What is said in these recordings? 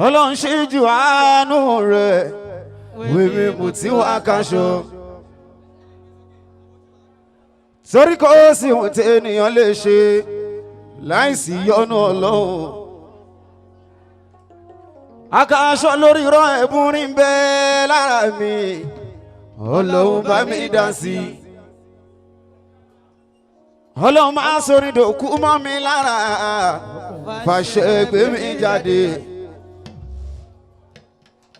Ọlọ́run ṣíjú àánú rẹ̀ wèmí mú tí wàá kaṣọ. Torí kò sí ohun tí ènìyàn lè ṣe láìsí yọ́nú Ọlọ́run. Akaṣọ lórí irọ́ ẹ̀bùn rí ń bẹ lára mi, Ọlọ́run bá mi dá sí i. Ọlọ́run máa sọrin dòkú mọ́ mi lára, fàṣẹ gbé mi jáde.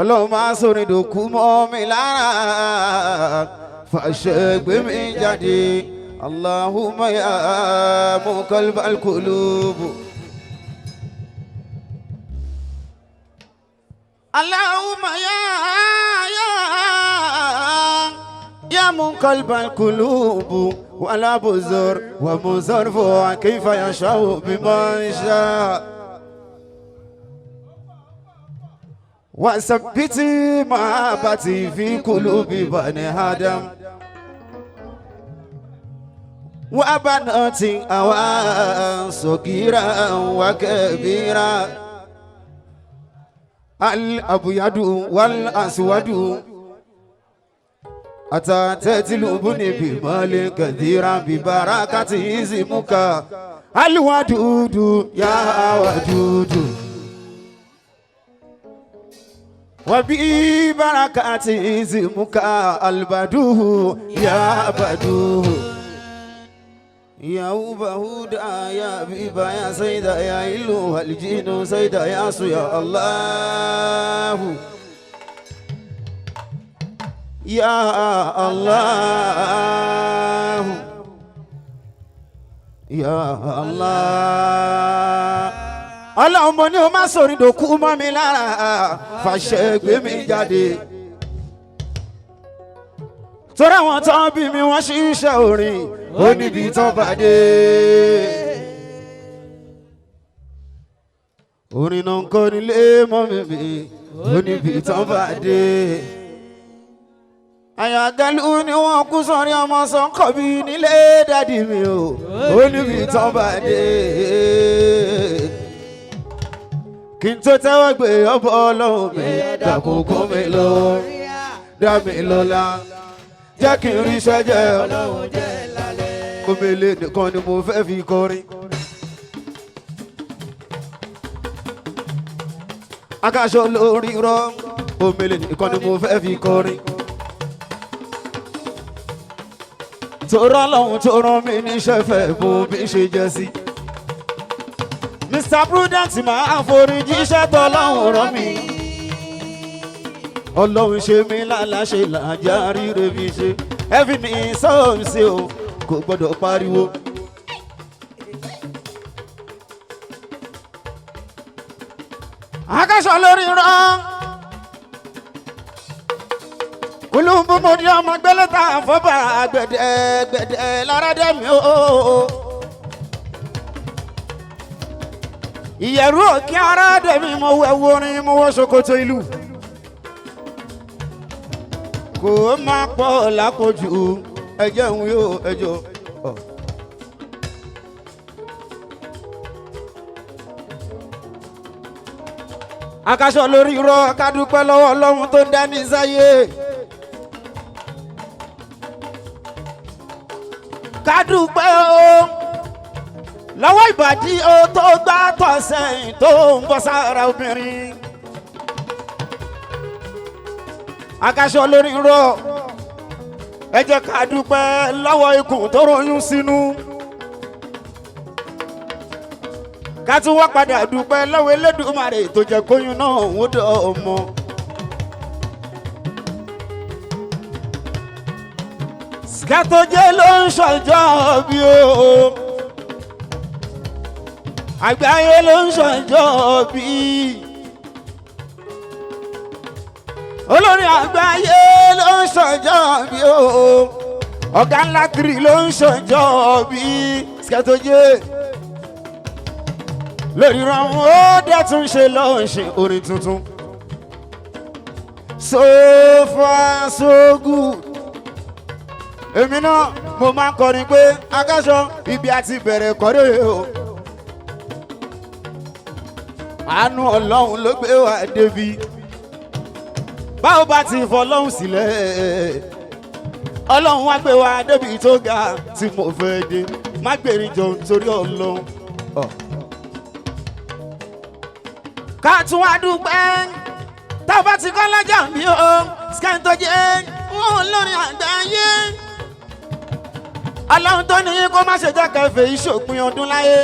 Ọlọ́run máa sọrin dòkú mọ́ mi lára, fàṣẹ gbé mi jáde. Allahumma ya muqallibal qulub. Allahumma ya muqallibal qulub wala buzur wa muzarfu kayfa yasha'u bima yasha'. وثبت محبتي في قلوب بني آدم وبنات أوان صغيرا وكبيرا الأبيض والأسود أتى تتلبني بمال كثيرا ببركة اسمك الودود يا ودود وببركة اسمك البدوه يا بدوه يا بهودا يا بيبا يا سيدا يا إلو الجين سيدا يا سو يا الله يا الله يا الله. Ọlọ́run mo ní o má sọ̀rọ̀ ìdòkú mọ́ mi lára, fàṣẹ gbé mi jáde. Torí àwọn tó ń bí mi wọ́n ṣiṣẹ́ orin, ó níbi tó bá dé. Orin náà ń kọ́ nílé mọ́ mi mi, ó níbi tó bá dé. Àyàgálù ni wọ́n kú sọ̀rí ọmọ sọ̀kọ̀ bí nílé dádì mi o, ó níbi tó bá dé. Kí n tó tẹ́wọ́ gbé ọbọ̀ Ọlọ́run mi, dàkókò mi lọ, dá mi lọ́lá, jẹ́ kí n ríṣẹ́ jẹ́. Omele nìkan ni mo fẹ́ fi kọrin. Akáṣọ lórí rọ, omele nìkan ni mo fẹ́ fi kọrin. Torọ́ lọ́hùn tó rán mi níṣẹ́ fẹ́ bó bí ṣe jẹ́ sí. Mr. Prudent máa forí jíṣẹ́ tọ́lọ́hún rán mi. Ọlọ́run ṣe mí láláṣẹ làjà ríre mi ṣe. Ẹ̀fí ní sọ́ọ̀sì o, kò gbọ́dọ̀ pariwo. Akáṣọ lórí rán. Olúbù mo di ọmọ gbẹ́lẹ́ta fọ́bà gbẹ̀dẹ̀ gbẹ̀dẹ̀ lára dẹ́mi o. Ìyẹ̀rú òkè ara dẹ̀mí mo wẹ̀ worin mo wọ́ ṣòkòtò ìlú. Kò má pọ̀ lápọ̀jù ẹjẹ̀ ń yóò ẹjọ́. Akaṣọ lórí irọ́ ká dúpẹ́ lọ́wọ́ Ọlọ́run tó ń dání sáyé. Ká dúpẹ́ o lọ́wọ́ ìbàdí o tó gbá tọ̀ sẹ́yìn tó ń bọ́ sára obìnrin. Akaṣọ lórí irọ́ ẹ jẹ́ ká dúpẹ́ lọ́wọ́ ikùn tó ròyún sínú. Ká tún wá padà dúpẹ́ lọ́wọ́ Elédùmarè tó jẹ́ kóyún náà ó dọ̀ ọmọ. Skatoje ló ń ṣọjọ́ bí o, àgbáyé ló ń ṣọjọ́ bí, olórin àgbáyé ló ń ṣọjọ́ bí o, ọ̀gá ńlá kiri ló ń ṣọjọ́ bí Skatoje. Lórí ran ó dẹ̀ tún ṣe lọ́ọ́ ṣe orin tuntun. So far so good. Èmi náà mo máa ń kọrin pé akáṣọ ibi àti bẹ̀rẹ̀ kọ́rẹ́ o. Àánú Ọlọ́run ló gbé wa débi. Báwo bá ti fọlọ́run sílẹ̀, Ọlọ́run wá gbé wa débi tó ga tí mo fẹ́ dé. Má gbèrè jọ nítorí Ọlọ́run. Ká tún wá dúpẹ́ tá a bá ti kọ́ lọ́jà mi o, Skentoje wọn lórí àgbáyé. Ọlọ́run tó ní kó má ṣe jẹ́ kẹfẹ́ ìṣòpin ọdún láyé.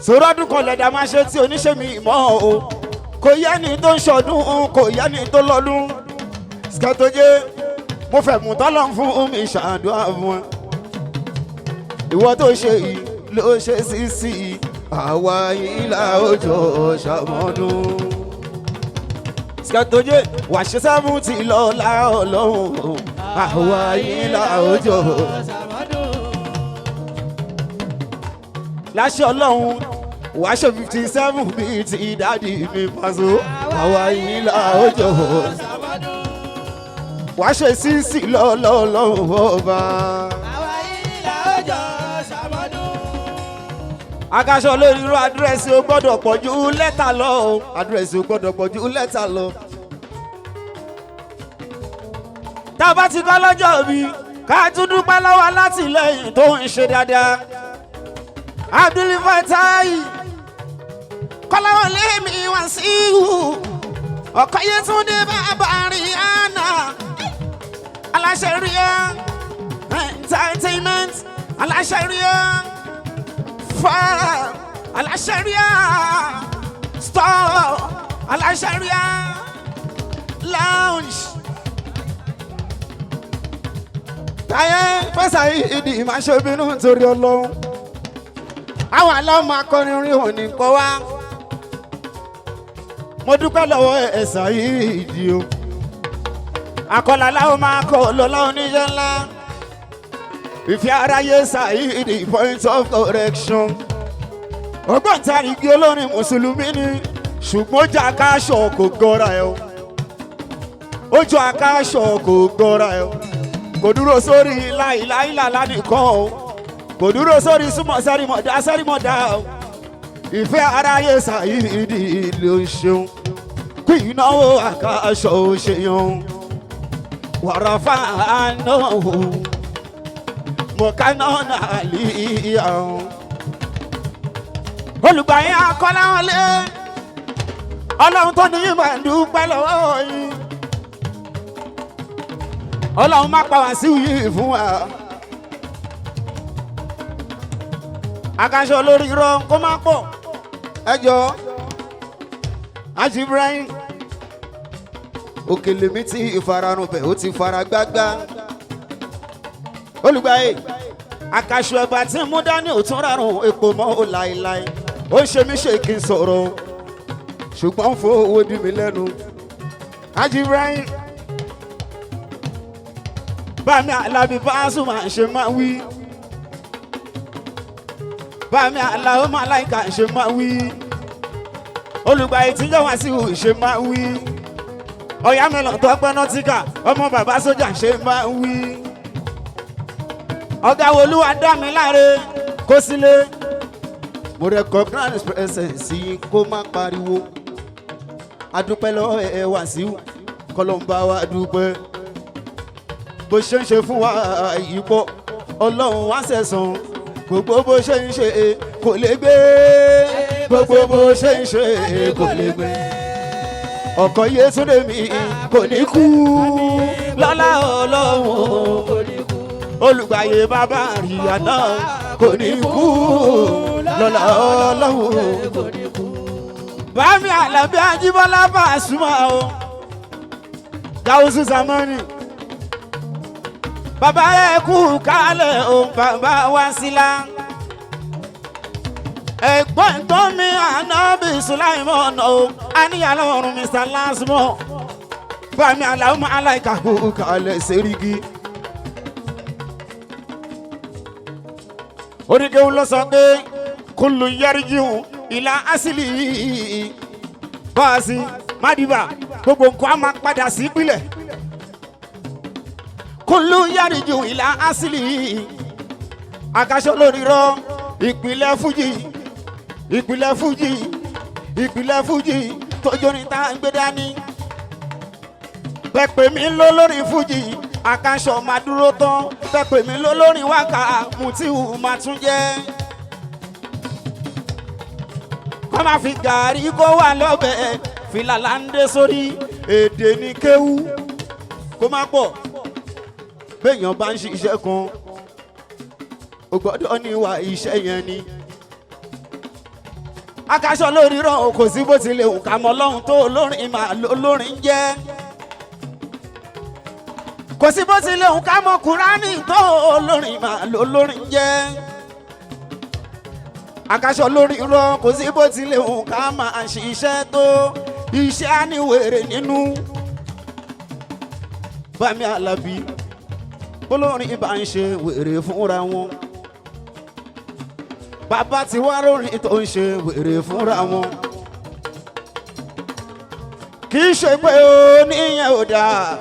Sọ̀rọ̀ ọdún kan lẹ̀dá máa ṣe tí oníṣẹ́ mi mọ́ o. Kò yẹ ni tó ń ṣọdún, kò yẹ ni tó lọ́dún. Skentoje, mo fẹ́ mú tọ́lọ́ fún mi ṣàdúrà fún ẹ. Ìwọ tó ṣe yìí ló ṣe sí sí àwa yìí là òjò ṣàmọ́dún. Skentoje wà ṣe 70 lọ́la Ọlọ́run, àwa yìí là òjò láṣẹ Ọlọ́run, wàá ṣe 57 bíi ti daddy mi Paso, àwa yìí là òjò wàá ṣe 60 lọ́la Ọlọ́run ọba. Akaṣọ lórí irú àdírẹ́sì ó gbọ́dọ̀ pọ̀ ju lẹ́tà lọ o. Àdírẹ́sì ó gbọ́dọ̀ pọ̀ ju lẹ́tà lọ. Tá a bá ti kọ́ lọ́jọ́ bí, ká tún dúpẹ́ lọ́wọ́ alátìlẹ́yìn tó ń ṣe dáadáa. Abdul Fatai Kọ́láwọlé mi wá sí ihu. Ọ̀kọ́ Yétúndé bàbá Rihanna. Aláṣẹ Ria Entertainment. Aláṣẹ Ria Farm. Aláṣẹ Ria Store. Aláṣẹ Ria Lounge. Táyé fẹsẹ̀ ìdí máa ṣe bínú nítorí Ọlọ́run. Àwọn aláwọ̀ akọrin orin òní kọ́ wá. Mo dúpẹ́ lọ́wọ́ ẹ̀sà ìdí o. Akọ́lá láwọn máa kọ́ lọ́lá oníṣẹ́ ńlá. Ìfẹ́ aráyé Saheed point of correction. Ògbóǹtarìgì olórin mùsùlùmí ni, ṣùgbọ́n ó jẹ́ akáṣọ kò gọ́ra ẹ̀ o. Ó jọ akáṣọ kò gọ́ra ẹ̀ o. Kò dúró sórí láìláìlà nìkan o. Kò dúró sórí súnmọ́ sẹ́rìmọ̀dá sẹ́rìmọ̀dá o. Ìfẹ́ aráyé Saheed ló ń ṣeun. Kú ìnáwó akáṣọ ò ṣe yan. Wàràfà náà o. Mọ̀kánná nàlíyà o. Olùgbàyìn Akọ́láwọlé, Ọlọ́run tó ní yín máa ń dúpẹ́ lọ́wọ́ yín. Ọlọ́run má pa wá sí yìí fún wa. Akaṣọ lórí irọ́ kó má pọ̀. Ẹ jọ Haji Ibrahim òkèlè mi ti ìfararun bẹ̀ ó ti fara gbágbá. Olùgbàyè akaṣọ ẹ̀bà tí mú dání ò tún rárùn epo mọ́ ó láéláé. Ó ń ṣe mí ṣe kí n sọ̀rọ̀ ṣùgbọ́n fowó dí mi lẹ́nu. Haji Ibrahim Bámi Alábí Pasuma ṣe máa wí. Bámi Aláwọ̀ Màláìka ṣe máa wí. Olùgbàyè tí ń jẹ́ Wàsíù ṣe máa wí. Ọ̀yá mẹ́lọ̀ tó pẹ́ nọ́tíkà ọmọ bàbá sójà ṣe máa wí. Ọ̀gá Olúwa dá mi láre kó sílé. Mo recognize presence yín kó má pariwo. Adúpẹ́ lọ́wọ́ ẹ Wàsíù, kọ́lọ́mbà wa dúpẹ́. Bó ṣe ń ṣe fún wa yìí pọ̀, Ọlọ́run wá sẹ̀sán. Gbogbo bó ṣe ń ṣe kò lè gbé. Gbogbo bó ṣe ń ṣe kò lè gbé. Ọkọ Yétúndé mi kò ní kú lọ́lá Ọlọ́run. Olùgbàyè bàbá Àríyànà kò ní kú lọ́lá Ọlọ́run. Bámi Àlàbí Ajíbọ́lá Pasuma o. Gàwùsù Sàmọ́nì. Bàbá ẹ kú kálẹ̀ o, bàbá wa sílá. Ẹ̀gbọ́n tó mi Ànábì Sùláìmọ̀nà o, àníyàn lọ́rùn Mr. Lásìmọ̀. Bámi Àlàó Màláìka kú kálẹ̀ Sẹ́ríkì. Oníkéwu ló sọ pé kúlù yẹ́rìjìhùn Ìlà asìlì bọ́ọ̀sì mádìbà, gbogbo nǹkan á máa padà sí ìpìlẹ̀. Kúlú yàrìjù ìlà asìlì. Akaṣọ lórí rọ ìpìlẹ̀ fújì, ìpìlẹ̀ fújì, ìpìlẹ̀ fújì tójó ní tá à ń gbé dání. Pẹ̀pẹ̀ mi lólórí fújì, akaṣọ máa dúró tán. Pẹ̀pẹ̀ mi lólórí wákà, Mutiu máa tún jẹ́. Kọ́ máa fi gàrí kó wà lọ́bẹ̀, fìlà là ń dé sórí, èdè ní kéwú kó má pọ̀. Béèyàn bá ń ṣiṣẹ́ kan, o gbọ́dọ̀ níwà iṣẹ́ yẹn ni. Akaṣọ lórí rán o, kò sí bó tilẹ̀ wù ká mọ Ọlọ́run tó, olórin máa lólórin jẹ́. Kò sí bó tilẹ̀ wù ká mọ Kúránì tó, olórin máa lólórin jẹ́. Akaṣọ lórí rán, kò sí bó tilẹ̀ wù ká máa ṣiṣẹ́ tó, iṣẹ́ á ní wèrè nínú. Bámi Alábí, olórin bá ń ṣe wèrè fúnra wọn, bàbá tí wá lórin tó ń ṣe wèrè fúnra wọn. Kì í ṣe pé ó níyẹn ò dáa,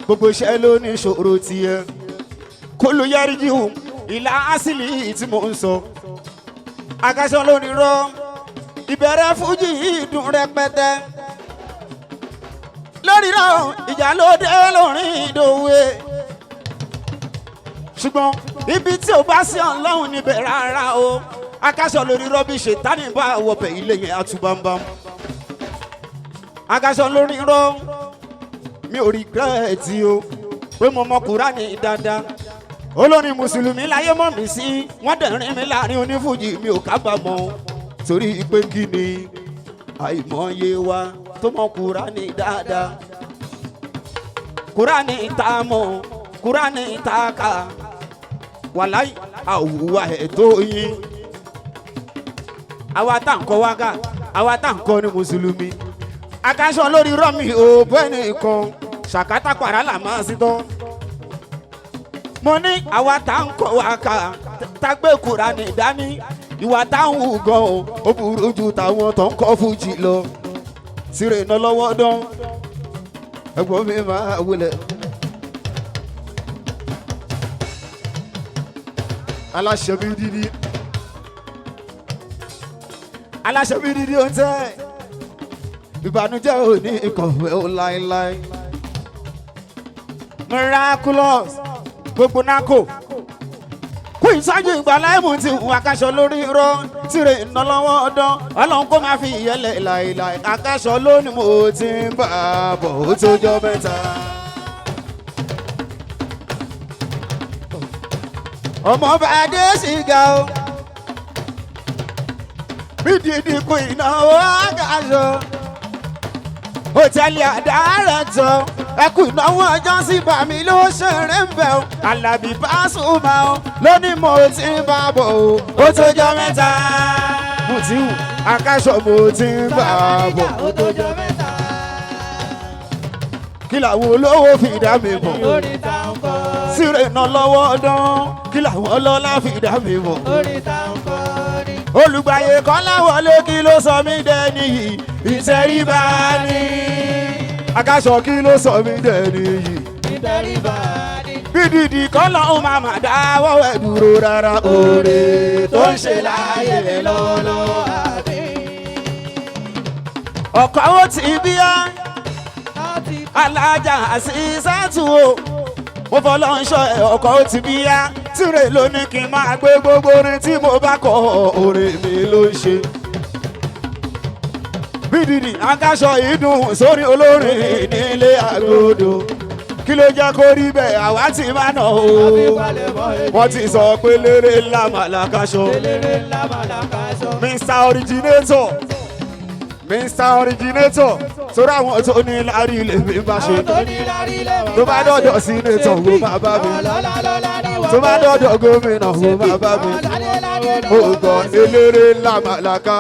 gbogbo iṣẹ́ ló ní ìṣòro tiẹ̀. Kó ló yára jíù ìlà ásìlì tí mò ń sọ. Akaṣọ lórí rọ ìbẹ̀rẹ̀ fújì dùn rẹpẹtẹ lórí rọ ìjà ló dé lórí ìdòwe, ṣùgbọ́n ibi tí o bá sí Ọlọ́run níbẹ̀ rárá o. Akaṣọ lórí rọ́bì ṣètánì bá wọbẹ̀ ilé yẹn atúbámbám. Akaṣọ lórí rọ, mi ò regret o pé mo mọ Kúránì dáadáa. Olórin mùsùlùmí láyé mọ̀ mí sí, wọ́n dẹ̀ rin mi láàrin onífújì, mi ò kábàámọ̀, torí pé kí ni, àìmọye wa tó mọ Kúránì dáadáa. Kúránì tá a mọ̀, Kúránì tá a kà, wàláì àwùwà ẹ̀ tó yín. Àwa tá à ń kọ́ wákà, àwa tá à ń kọ́ ní mùsùlùmí. Akaṣọ lórí rọ́mì ò bẹ́ẹ̀ nìkan ṣàkátà pàrà là máa sí tán. Mo ní àwa tá à ń kọ́ wákà, tágbé Kúránì dání, ìwà táwọn hù gan o, ó burú ju tàwọn tó ń kọ́ fújì lọ. Sírè iná lọ́wọ́ dán, ẹ̀gbọ́n mi máa wulẹ̀. Aláṣẹ mi dídí, aláṣẹ mi dídí ó ń tẹ́ ìbànújẹ́ ò ní ìkọ̀wé ó láéláé. Miraculous gbogbo nako kú ìsájú ìgbà láìmù ti hùn. Akaṣọ lórí irọ́ tìrẹ iná lọ́wọ́ ọdán, Ọlọ́run kó máa fi ìyẹlẹ̀ láìláì. Akaṣọ lónìí mo ti ń bá a bọ̀, ó tó jọ mẹ́ta. Ọmọ bàdé sìgá o, bídìdì kù ìnáwó akaṣọ hòtẹ́ẹ̀lì àdárẹ̀tọ̀, ẹkù ìnáwó ọjọ́ sí bàmí ló ṣeré ń bẹ̀ o. Àlàbí Pasuma o lónìí mo ti ń bá bọ̀ o, ó tó jọ mẹ́ta. Mutiu Akaṣọ mo ti ń bá bọ̀, Ó tó jọ mẹ́ta. Kí làwọn olówó fi dá mi mọ̀? Orí tá ń kọ́. Síre iná lọ́wọ́ dán, kí làwọn ọlọ́lá fi dá mi mọ̀? Orí tá ń kọ́ ni. Olùgbàyè kan láwọlé, kí ló sọ mí dẹni yìí? Ìtẹríba ni. Akaṣọ, kí ló sọ mí dẹni yìí? Ìtẹríba ni. Bídìdì kan lọ́hùn máa mà dáwọ́ ẹ̀ dúró rárá, oore tó ń ṣe láàyè Ayé lọ́wọ́lọ́wọ́ àbí. Ọkọ̀ ó ti bí á Láti alájà àṣìṣàtù o, mo fọlọ́ ń ṣọ ẹ̀. Ọkọ̀ ó ti bí á tìrẹ lónìí kí n máa gbé gbogbo orin tí mo bá kọ, orin mi ló ń ṣe. Bídìdì Akáṣọ ìdùn sórí olórin nílé àgọ́dọ̀, kí ló jẹ́ kó rí bẹ́ẹ̀? Àwa ti máa nà o. Àbíbalẹ̀ mọ́ èdè. Wọ́n ti sọ pé lérè ńlá màlákaṣọ. Eléré ńlá màlàkàṣọ. Mr Originator, Mr Originator, sórí àwọn tó ní lárí ilé mi bá ṣe. Àwọn tó ní lárí lẹ́wọ̀n. Tó bá dọ̀dọ̀ sínétọ̀, wo máa bá mi. Àwọn lọ́lá lọ́lá ni wọ́n. Tó bá dọ̀dọ̀ gómìnà, wo máa bá mi. Àwọn ládé ládé ni Ó wọ́n gbọ́ máa ṣe. eléré ńlá màláka.